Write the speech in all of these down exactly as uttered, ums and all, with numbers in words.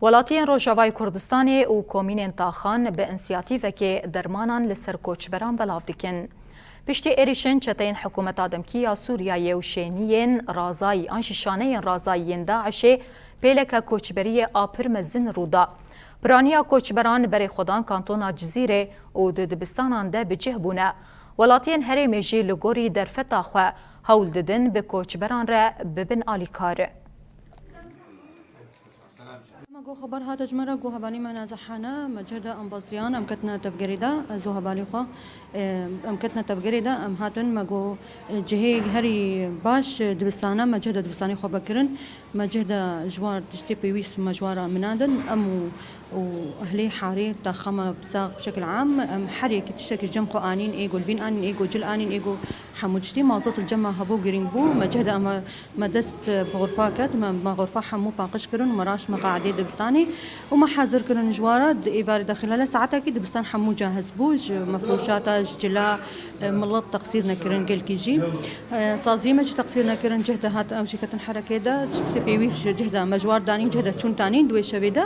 Welatiyên Rojavayê Kurdistanê û komînên taxan bi însiyatîvekê dermanan li ser koçberan belav dikin. Piştî êrîşên çeteyên hikûmeta demkî ya Sûriyeyê û şêniyên razayî an jî şaneyên razayî yên DAIŞê, pêleke koçberiyê a pir mezin rû da. Piraniya koçberan berê xwedan kantona Cizîrê û di dibistanan de bi cih bûne. Welatiyên herêmê jî li gorî derfeta xwe hewl didin bi koçberan re bibin alîkar. Me got xeber hate ji me re, got hevalî me nazehane, me cih de embaziyan, em ketine tevgerê de, ez û hevalî xwe, e, em ketine tevgerê de, em hatin, me got, e, cihê herî baş, e, dibistane, me cih de dibistanê xwe vekirin, me cih de ji war tiştê pêwîst me ji wan re minandin, em û, û ehlê harê, taxa me bi sax bi şekil am, em her yekî tiştekî ji cem xwe anîn, ê got livîn anîn, ê got cil anîn, ê got hemû tiştî, mazot li cem me hebû, girîng bû, me cih de em Me dest bi xurfa ket, me, me xurfa hemû paqij kirin û me raşt me qeedê dibistanê û me hezir kirin ji wan re. Di êvarê de xilala saetekî dibistan hemû cahiz bû, ji mefrûşata, ji cila, e, milet teqsîr nekirin gelkî jî. E, saziyê me jî teqsîr nekirin, cih de hat, ew jî ketin herekê de, tiştê pêwîst ji cih de me ji wan danîn, cih de çûn tanîn di wê şevê de.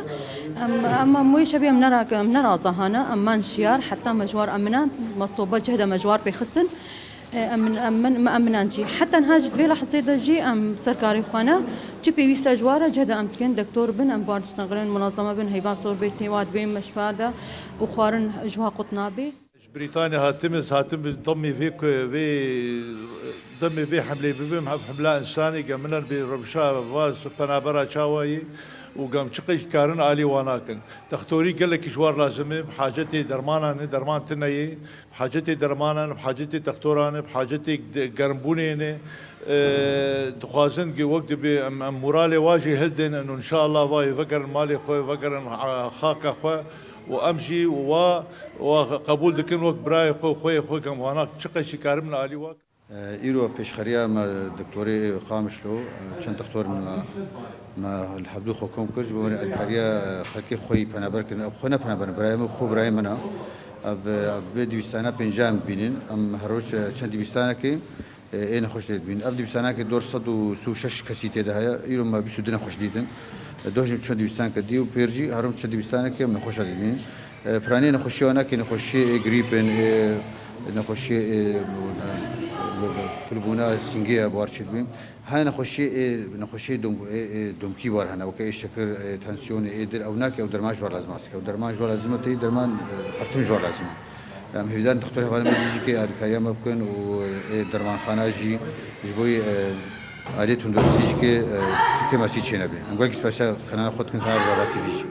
Em, em, em wê şevê em nera-, em nerazahane, em man şiyar, heta me ji wan re minan, me sobe cih de me ji wan re pêxistin. E, em, em, min, em, em minan jî. Heta niha jî di vê lehzê de jî em serkarê xwe ne. Çi pêwîst e ji wan re cih de em dikin, doktor bin, em bi wan diştexilin, munazeme bin, heyvan sor bê, tê wa dibê, meşfa de û xwarin ji wan qut nabê. Ji Brîtanya hatim, ez hatim bi demê vê ku vê, demê vê hemlê bibim, ev hemla însanê ge min bi rewşa va penabera çawa yê û gam çi qey karin alî wan nakin. Textorî gelekî ji wan lazim e, hacetê dermanan e, derman tune yê. Hacetê dermanan, hacetê textoran, hacetê de-, germbûnê ne. E, dixwazin ki wek dibe em, em moralê wa jî hildin, û înşallah va yê vegerin malê xwe, vegerin, a, xaka xwe û em jî wa, wa qebûl dikin wek birayê xwe, xweyê xwe, gem wana çi qeşî karim li alî wa. E, îro pêşxeriya me doktorê Qamişlo, e, çend doktor me, me li hevdû xwe kom kir, ji bo me alîkariya, e, xelkê xwe yî penaber kirin. Ev xwe ne penaber, birayê min, xwe birayê min e. Ev, ev vê dibîstana pênca em dibînin. Em her roj, e, çend dibîstanekê, e, ê nexweş tê dibînin. Ev dibîstanekê dor sed û sî û şeş kesî tê de heye. Îro me bîst û du nexweş dîtin. E, doh jî çend dibîstaneke dî û pêr jî her roj çend dibîstanekê em nexweşa dibînin. E, piranî nexweşiya wan ake nexweşiyê ê grîp in, ê nexweşiyê ê, e, kulbûna sîngê ye, bar çêdibîn. Hene nexweşiyê ê, nexweşiyê dom-, ê, ê domkî bar hene, weke ê şekir, ê tansiyonê, ê dil, ew nake, ew derman ji wan lazim e. Ew derman ji wan lazim e, teyî derman, e, her tim ji wan lazim e. Em hêvîdar in doktor hevalên me jî ke alîkariya me bikin û ê dermanxana jî ji bo yê, e, aliyê tunduristî jî ke, e, tirkê mesî çênebe. Em gelkî spasiya kanala xwe dikin, kanala Rojava T V jî.